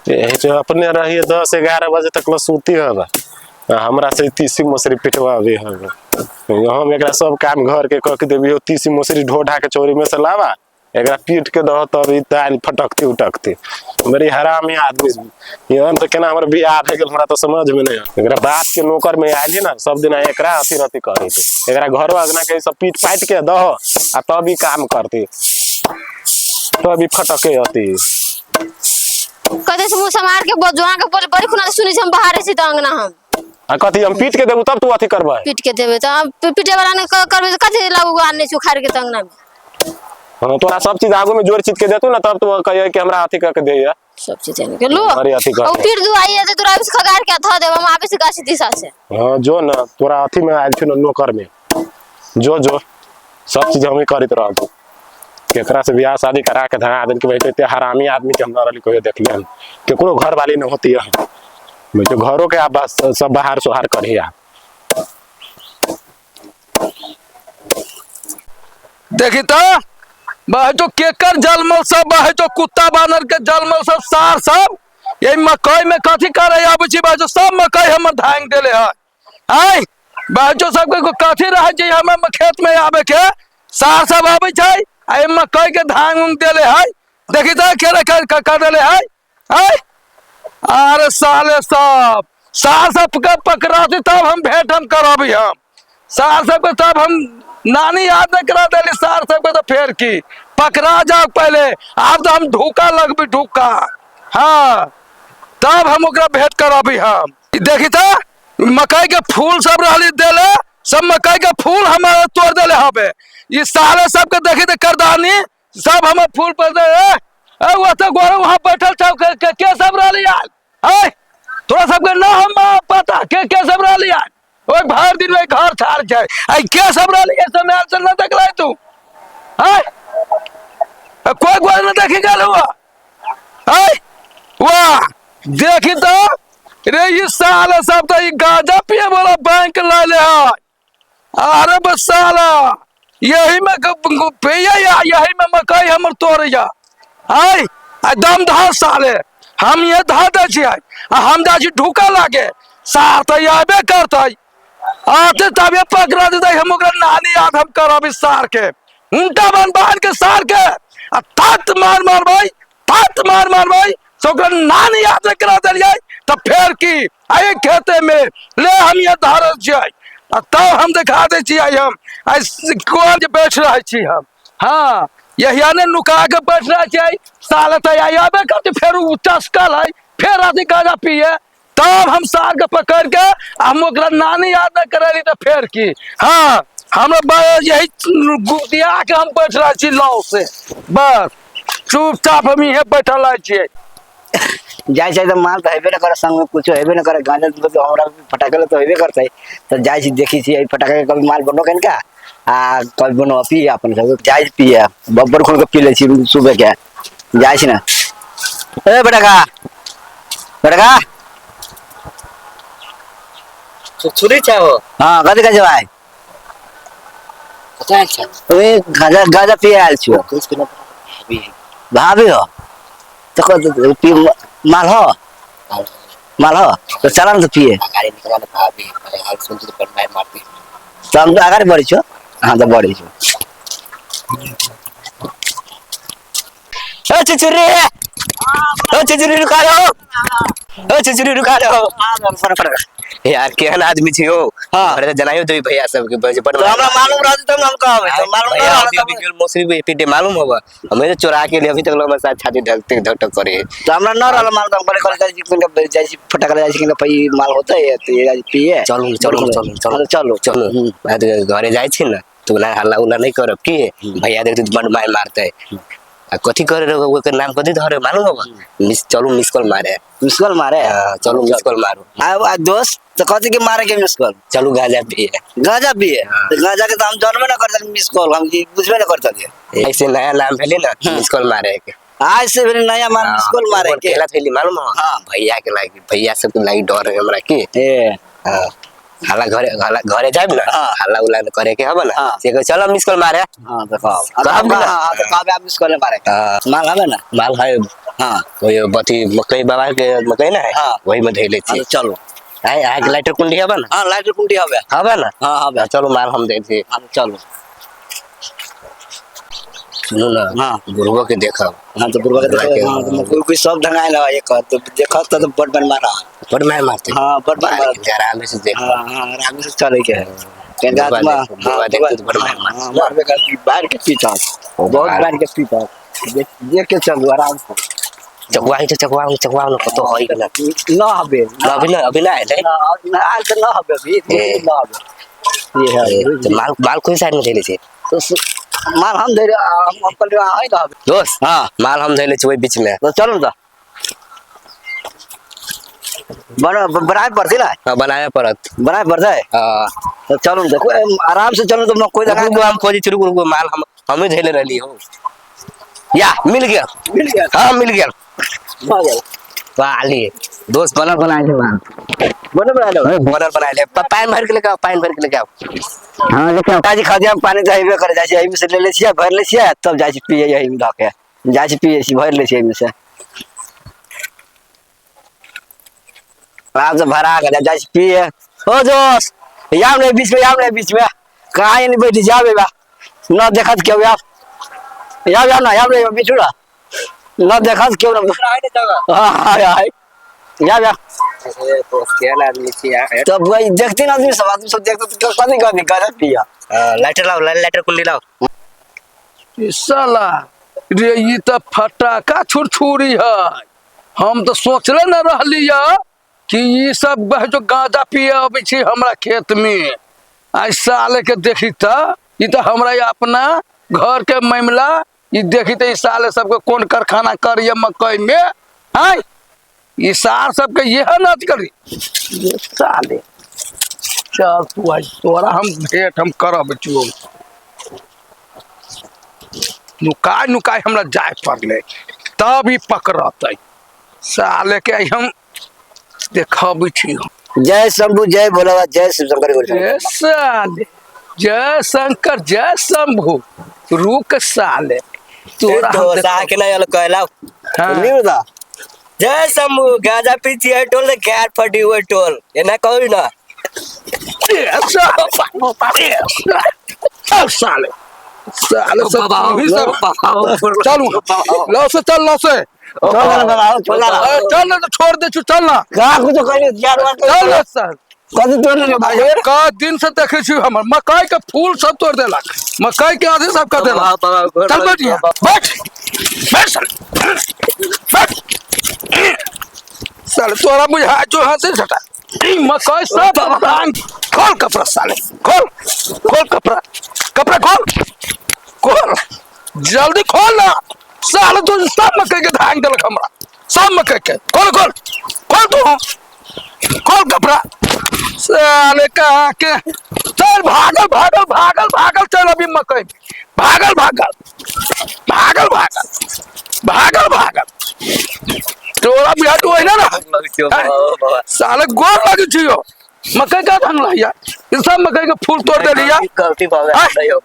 यही जो अपने रहिए 10-11 बजे तक ला सूती हवा, आ हमरा से तीसी मसरी पिटवावे हवा। हम एकरा सब काम घर के कह के देबी, तीसी मसरी ढो ढा के चोरी में से लावा, एकरा पीट के दह तब ई दालि फटकती उटकती। बड़ी हरामी आदमी यहाँ तो केना हमर बियाह भए गेल हमरा तो समझ में नहीं आवे। एकरा बाप के नौकर में आयल ना सब दिन एकरा अथी रथी करे, एकरा घरो अंगना के सब पीट पाट के दह आ तब ई काम करती, तब ई फटके अथी। कते से मुंह समार के बजुआ के बोल बड़ी खुना सुनी हम बाहर छी त अंगना हम आ कथी हम पीट के देबू तब तू अथी करबै? पीट के देबे त हम पीटे वाला ने करबे त कथी लागू आने छी उखाड़ के त अंगना में। हाँ, तोरा सब चीज आगू में जोड़ चीज के देतू ना तब तू कहिए कि हमरा अथी करके दे। सब चीज आनि के लो। अरे अथी कर ओ पीट दू आइए त तोरा आबिस खगार के ध देब हम आबिस गाछ दिशा से। हाँ जो ना तोरा अथी में आयल छी ना नौकर में, जो जो सब चीज हम ही करैत रहब। केकरा से ब्याह शादी करा के धरा देल के भाई एते हरामी आदमी के हमरा रहली कहियो देखले हन, केकरो घर वाली न होती है। मैं तो घरों के आप बस सब बाहर सोहार करही आप। देखी तो बहे जो केकर जलमल सब, बहे जो कुत्ता बानर के जलमल सब सार सब यही मकई में कथी करे आबै छी, बहे जो सब मकई हमर धांग देले है। आय बहे जो सबके कथी रहे छै हमर खेत में आबे के, सार सब आबै छै आ एहि मकई के धांग उंग देले है। देखी तो केरे कर देले है। आय अरे साले सब सार सब के पकड़ाते तब हम भेंट हम करबी, हम सार सबके तब हम नानी याद नहीं करा देली सार सबके, तो फेर की पकड़ा जाओ पहले, आब तो हम ढूका लगबी ढूका। हाँ तब हम ओकरा भेंट करबी हम। देखी तो मकई के फूल सब रहली देले, सब मकई के फूल हम तोड़ देले हबे। ये साले सबके देखी तो करदानी सब हम फूल पर दे। ए वो तो गोरे वहां बैठल छौ, के सब रहली यार? ए तोरा सबके ना हम पता के सब रहली यार? ओए भर दिन में घर छाड़ छै, आई के सब रहली ये समय आयल से ना देखलै तू? हैं कोई गोरे ना देखी गेल हुआ? हैं वाह देखी तो रे ये साला सब तो ये गांजा पिए वाला बैंक ला ले है। अरे बस साला यही में पिए या यही में मकई हमर तोड़ैया। आय आ दम धर साले हम ये धर दै छियै आ हम जाइ छी ढुका लागे, सार तऽ आबे करतै, आते तबे पकड़ा देतै हम ओकरा नानी याद हम करब इस सार के, उनटा बन बांध के सार के आ तात मार मारबै, तात मार मारबै से ओकरा नानी याद नहि करा देलियै तऽ फेर की आइ खेते में ले हम ये धरल छियै आ तब हम देखा दै छियै हम आइ कोन जे बैठ रहै छी हम। हाँ यहिया ने नुका के बैठ रहे छियै साल तऽ आइ आबे करतै, फेर उ चसकल है फेर अथी गांजा पिए तब हम सार के पकड़ के हम ओकरा नानी याद नहि करेली तऽ फेर की। हाँ हमरा यही गुदिया के हम बैठ रहे छी लौ से, बस चुपचाप हम इहे बैठल रहे छियै। जाइ छै तऽ माल तऽ हेबे नहि करे, संग में कुछो हेबे नहि करे, गांजा तो हमरा फटाके तऽ हेबे करतै, तऽ जाइ छी देखै छियै फटाके के कभी माल बनो कनिका आ कभी बनो पिए अपन सब जाइ पिए बब्बर खोल के पी लै छी सुबह के जाइ छी ना। ए बड़का बड़का छुरी छै हो। हाँ कथी कहै छै भाई? कतऽ आयल छै? ओए गांजा गांजा पिए आयल छियो। कुछ के ना भाभी। भाभी हो तो कथी पी माल हो? माल हो तो चला ना तो पिए। गाड़ी निकला ना भाभी, अरे हाल सुन तो बनवाए मारती। तो हम तो आगाड़ी बढ़ै छियो। हाँ तो बढ़ै छियो। ओ चुचुरी, ओ चुचुरी रुका लो, ओ चुचुरी रुका लो। यार केहन आदमी छी हो। हाँ। घरे से जनाइयो देबी भैया सबके, बस बड़ तो हमरा मालूम रहत तब ना हम कहबै, तो मालूम भैया ना रहत अभी अभी गेल मौसरी भी पीटे मालूम होबा, हमें तो चोरा के लिए अभी तक हमर साथ छाती धक धक धक करे। तो हमरा न रहल मालूम, तो हम करे जाइ छी किनका जाइ छी फटाका जाइ छी किनका पई माल होतै तो ये जाइ पिए। चलू, चलू, चलू, चलू। हाँ, चलू। चलू। मैं तो घरे जाइ छी ना तो ना हल्ला उल्ला नहीं करब की भैया देखते तो बड़ मार मारते। आ कथी करे रे ओकर नाम कथी धरे मालूम होबा? मिस चलू मिस कॉल मारे। मिस कॉल मारे? हाँ, चलू मिस कॉल मारू। आ दोस्त तो कथी के मारे के मिस कॉल? चलू गांजा पिए। गांजा पिए? हाँ। तो गांजा के तो हम जानबे ना करते मिस कॉल, हम की बुझबे ना करते। ऐसे नया नाम भेले ना मिस कॉल मारे के। आज से भेले नया नाम मिस कॉल मारे के। केला थैली मालूम हो? हाँ। भैया के लागी, भैया सब के लागी डर है हमरा की। ए। हाँ। हल्ला घरे हल्ला घरे जाइब ना। हाँ। हल्ला उल्ला करे के हबे ना। हाँ। से कहे चलो मिस कॉल मारे। हाँ तो कहब। कहब ना। हाँ तो कहब आप मिस कॉल मारे। हाँ। माल हबे ना? माल है। हाँ। वही बथी मकई बाबा के मकई ना है। हाँ। वही में धैले हाँ छी। तो चलो। आय आय के लाइटर कुंडी हबे ना? हाँ लाइटर कुंडी हबे। हबे ना? हाँ हबे। हाँ, चलो माल हम दे दी। हाँ तो चलो। सुनू ना। हाँ। बुढ़बो के देखब। हाँ तो बुढ़वा के देखो। हाँ तो कोई कोई सब ढंगाइल है एक तो देखत तो बड़ बड़ मारा। बड़ मार मारते। हाँ बड़ बड़ मारते। आराम से देखो। हाँ हाँ आराम से चले के है। बुढ़वा आत्मा देखो, बुढ़वा देखते तो बड़ मार मारते। हाँ मारबे करती बाहर के पीछा बहुत बाहर के पीछा देख देख के चलू आराम से। चकवा है तो चकवा चकवा ना कतो होई ना। न हबे। ना अभी ना अभी ना है ना ना आज तो न हबे अभी ए। न हबे ये है। तो माल माल कोई साइड में धैले छी? तो माल हम दे हम कहलिए है न हबे। दोस्त। हाँ। माल हम धैले छी ओहि बीच में। तो चलू तो बना बनाए पड़ते ना। हाँ बनाए पड़त। बनाए पड़ते है। हाँ। तो चलू देखो आराम से चलू तो कोई रुकू हम खोजी छी रुकू रुकू माल हम हमें धैले रहली हो। या मिल गया। मिल गया। हाँ मिल गया। आ गया। वाली दोस्त बनल बनाए ले माल। बनल बनाए ले। बनल बनाए ले। पानि भर के लेके आओ, पानि भर के लेके आओ। हाँ लेके आओ। काजी खदिया में पानी तो हेबे करे जाइ छी, एहिमे से ले लै छियै भरि लै छियै तब जाइ छी पियै एहिमे धऽ के जाइ छी पियै छी भरि लै छियै एहिमे से। आराम से भरा के जाइ छी पियै। ओ दोस्त आब ने बीच में, आब ने बीच में कहाँ एने बैठी जाब बा न देखत केओ आब आब आब ना आब ने बीच ना न देखत केओ ना। हाँ हाँ आय आब आब। तो भाई देखते ना आदमी सब देखते तो कथी कथी गलत पिया। लाइटर लाओ, लाइटर कुंडी लाओ। साला रे ई तो फटाका छुरछुरी है। हम तो सोचले न रहली कि ई सब जो गांजा पिए अबै छै हमरा खेत में। आइ साले के देखी त ई तो हमरा अपना घर के मामला ई देखी त ई साले सबके कोन कारखाना करिए मकई में। आय ई सार सबके यह नच करी ये साले। चल तू आज तोरा हम भेंट हम करब चो। नुकाय नुकाय हमरा जाय पड़ले तब ई पकड़तै साले के हम देखबै छी। जय शंभू जय भोला जय शिव शंकर गौरी। जय साले जय शंकर जय शंभू। रुक साले तोरा हम दोस्त के नहीं कहला। हाँ। नहीं बता। जय शंभू गांजा पी छी टोल से गैर फटी हुए टोल एना कहू ना। साले साले सब सब चलू लो से चल लो से चल ना तो छोड़ दे चल ना। कहाँ कुछ कहली यार चल ना सर कथी तोड़ लेलौ भाई? का दिन से देखे छी हमर मकई के फूल सब तोड़ देलक, मकई के आधे सब कर देलक। चल बैठ यहाँ, बैठ बैठ साले बैठ साले। तोरा बुझा जो हंसी छटा मकई सब भांग। खोल कपड़ा साले, खोल खोल कपड़ा, कपड़ा खोल खोल जल्दी खोल ना साले। तू सब मकई के धांग देलक हमरा, सब मकई के। खोल खोल खोल तू खोल कपड़ा साले। कहा के चल भागल भागल भागल भागल चल अभी मकई भागल भागल भागल भागल भागल भागल। तोरा बिहार तो वही ना साले गोर लगे छियो। मकई का धान लहिया सब मकई के फूल तोड़ देलिया। गलती भऽ गेल,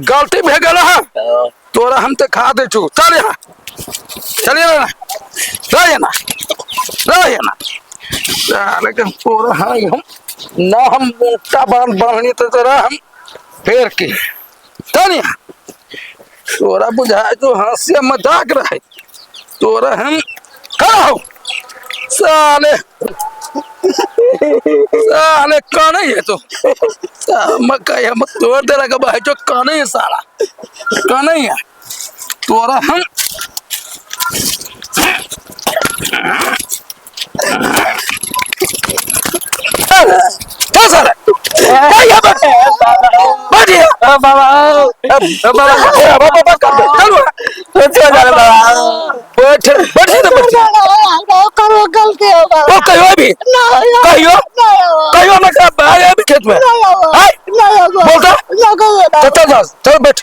गलती भए गेल है तोरा हम तो खा दे छु। चल यहाँ चलिए ना रह ना रह ना साले के तोरा हम ना हम मोटा बाल बढ़नी तो तोरा हम फेर के चल यहाँ। तोरा बुझाए जो हंसी मजाक रहे तोरा हम कहो साले साले काने है तो मकई हम तोड़ देला के भाई जो काने है साला काने है तोरा हम। चल साले बैठ यहाँ बाबा बाबा चलो बैठ बैठ बैठ। करो गलती हो ओ कहियो अभी कहियो कहियो मैं कहा बाहर अभी खेत में हाय बोलता चल चल चल बैठ।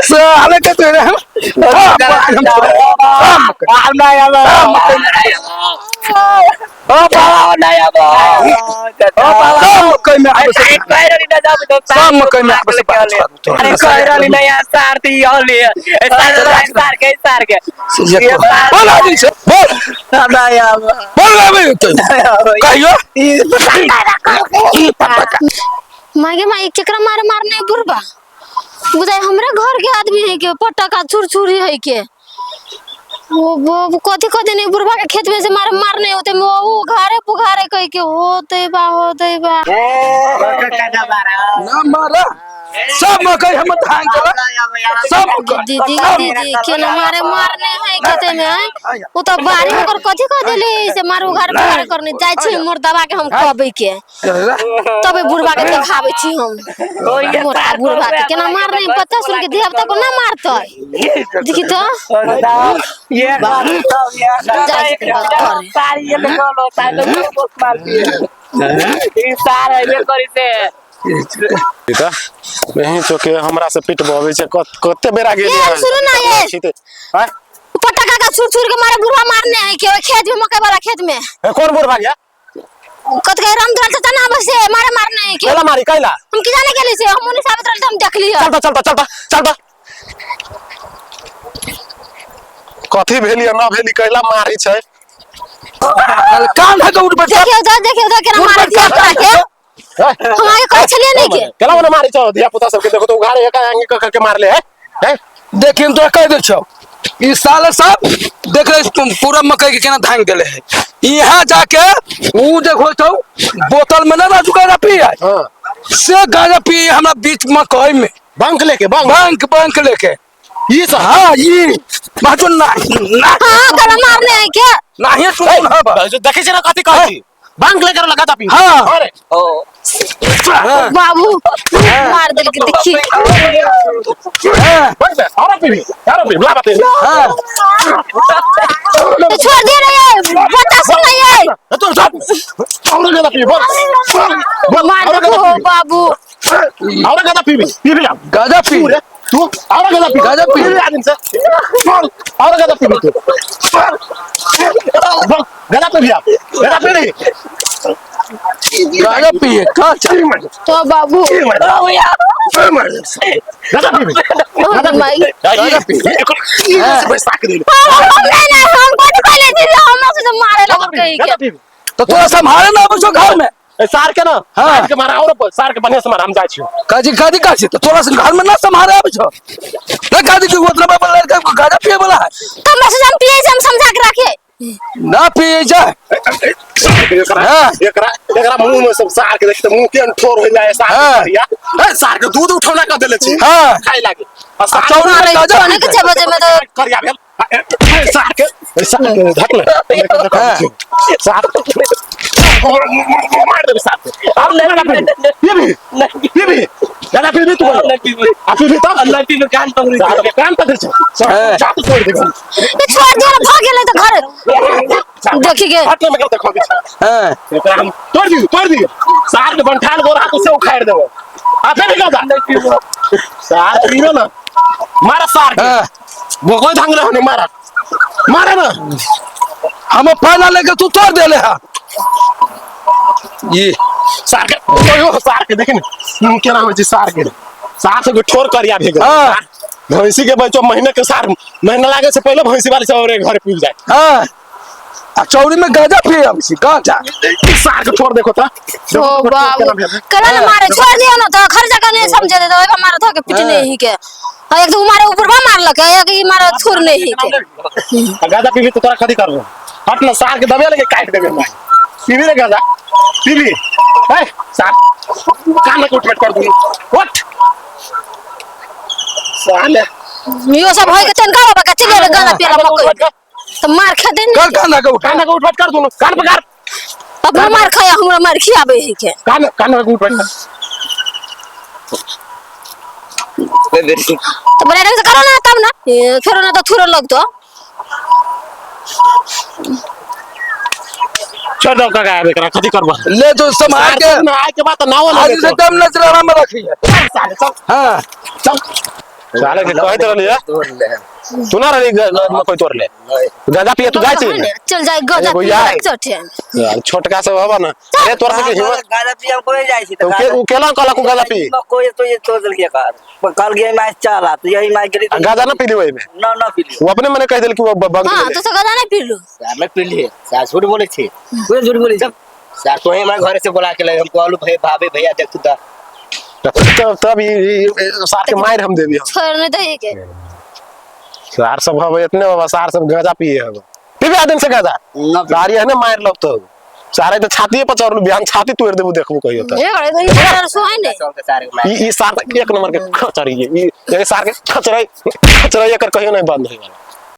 साले के तेरे हम ओ बाबा नहीं आबो ओ बाबा सब मकई में आबै अरे छै कह रहली ना जाब तो सब मकई में आबै छै बात छोड़ तोरा। अरे कह रहली ना यार सार ती होली सार सार के सार के बोल आदमी से बोल नहीं आबो बोल आबै तो कहियो मागे माई केकरा मारे मारने बुढ़बा बुझाय हमरे घर के आदमी है के पटका छुरछुरी है के वो कथी कथी नहीं बुढ़बा के खेत में से मारे मारने होते वो घारे पुघारे कह के होते बा होते बा। ना मारा सब मकई हम धान देला सब मकई दीदी दीदी केना मारे मारने है खेते में है वो तो बारी में ओकर कथी कह देली से मारू घारे पुघारे करने जाय छी मोर दबा के हम कहबै के तबे बुढ़बा के देखाबै छी हम मोटा बुढ़बा के केना मारने पता सुन के धिया पुता को ना मारतै देखी तो ये सार ये लो सार तो मारती है सार है करी से त नहीं तो के हमरा से पिटबबै छै कते बेरा गेलियै ये सुनू ना ये। आय पटका का छुर छुर के मारे बुढ़वा मारने है के ओइ खेत में मकई वाला खेत में ए, कोन बुढ़बा गया कत के राम दुलाल चाचा ना बसे मारे मारने है के कैला मारी कैला हम की जाने गेली से हम उन्हीं साबित रहल हम देख लियो चल त चल त चल त चल त कथी भेली आ ना भेली कैला मारी छै कान है उठ बैठ देखियो तो देखियो तो केना मारे दिया तोरा के हम आगे कहै छलियै नहीं के केला मने मारी छौ धिया पुता सबके देखो तो उघारे एक आंगी क के मारले है हैं देखिए हम तोरा कह दे छौ ई साल सब देख रहे तुम पूरा मकई के केना धांग देले है यहाँ जाके ऊ देखो तो बोतल में ना राजू गांजा पी है हां से गांजा पी हमरा बीच मकई में बंक लेके बंक बंक बंक लेके ई सब हाँ ई बाजू ना ना हां केना मारने है के नाही सुन हा बा देखै छै ना कथी कहै छी बंक लेके लगा पी हाँ। अरे हाँ, बाबू मार देल के देखी हाँ, बंक बे और पी और पी ला बाते हाँ। तो छोड़ दे रे ये बच्चा सुन ना ये तो सब और गदा पी बोल बोल मार और देखो गदा पी बाबू और गदा पी पी भी गांजा पी तू तू और गदा पी गांजा पी। पी आदमी से बोल और गदा पी तू बोल गदा पी आप गदा पी नहीं गांजा पी का चल तो बाबू गदा पी ओ माई गदा पी बैसाख दे हम नहीं ना हम कथी कहले छी हम से मारे लगल कही के गदा पी तो तोरा संभाले ना आबै छौ घर में सार के ना हाँ। सार के मारा और सार के बढ़िया से मारा हम जाइ छी काजी काजी काजी तो तोरा से घर में ना संभाले आबै छौ ना काजी की उतना बाबा लड़का को गांजा पिए वाला है तो मैसेज हम पिए से हम समझा के रखे ना पिए जाए एकरा हाँ। एकरा एकरा मुंह में सब सार के देखते मुंह के ठोर हो जाए सार हाँ। के करिया ए सार के दूध उठौना कर देले छी हाँ। खाए लागे आ सार चौरी में मारे गांजा सोने के पी 6 बजे में तो करिया भेल ए, सार के ए, सार के धक ले हाँ। सार मार देबे सार के और ले ना पी ये भी ये भी ना पी भी तू आ पी भी तब अल्लाह पी कान पकड़ी सार के कान पकड़ छै हाँ। जात छोड़ देबे ये छोड़ दिया ना भाग गेलै तो घर देखी के हट में देखो हाँ एकरा हम तोड़ दियो तोड़ दियो सार के बंठान गोर हाथ से उखाड़ देबो आ फिर निकल जा सार पीनो ना मारा सार के हाँ। भोगो धांग रहो ने मारा मारा ना हम फायदा लेके तू तोड़ देले हा ये सार के ओयो सार के देखिन मुंह केना होइ छै सार के सार से ठोर करिया भेग हाँ। भैंसी के बच्चो महीने के सार महीना लागे से पहले भैंसी वाले सब और घर पी जाए हाँ आ चौरी में गांजा पिए आबै छी गांजा ई सार के ठोर देखो ता ओ बाबू कला ना मारे छोड़ दिया ना तो घर जाकर नहीं समझे दे तो मारे धो के पिटने ही के और एक तो मारे ऊपर मारलक एक ई मारे छोड़ नहीं ही के आ गाजा पीबी तो तोरा खदी करबो हट ना सार के दबे लगे काट देबे मैं पीबी रे गाजा पीबी ए सार कान के उठबेट कर दूं उठ साले यो सब होय के तनका बाबा कथी ले गाना पियला मकई तो मार खेते कर नहीं कान के उठा कान के उठबेट कर दूं कान पकड़ अपना मार खाया हमरा मार खियाबे ही के कान कान के उठबेट कर तो बड़ा रंग से करो ना तब ना फेरो ना तो थुरो लगतो छोड़ दो काका एकरा खदी करबो ले तो संभाल के ना आए के बाद ना आज से दम नजराना में रखी है साले चल हाँ चल साले के कहैत रहली है तोड़ ले तू ना रहली मकई तोड़ ले गांजा पिए तू जाइ छी ने? चल जाए गजा एगो पी यार। चटे यार, छोटका सब हवा ना अरे तोरा सबके हिम्मत गाजा पिए हम कोई जाइ छी तो के उ केला कहलक उ गांजा पी कोई तो ये तोड़ देलकै कर कल गई माय चला तो यही माय गेली आ गांजा ना पीली ओहिमे ना ना पीली वो अपने मने कह देल कि वो बंद हां कर तो से गजा नहीं पीलू सर नहीं पीली सर झूठ बोले छी कोई झूठ बोली जब सर तो हमारे घर से बुला के ले हम कहलू भाई भाभी भैया देख तू तब तब ई सार के मार हम देबी हम छोड़ नहीं दही के सार सब हवे इतने बाबा सार सब गांजा पिए हवे पीबे आदम से गांजा ना सार ये ने मार लब तो सारे तो छातीए पर चढ़लू बिहान छाती तोड़ देबू देखबू कहियो तो ये करे तो ये सोए नहीं चल के सारे ई ई सार एक नंबर के खचरी ई ये सार के खचरई खचरई एकर कहियो नहीं बंद होई वाला।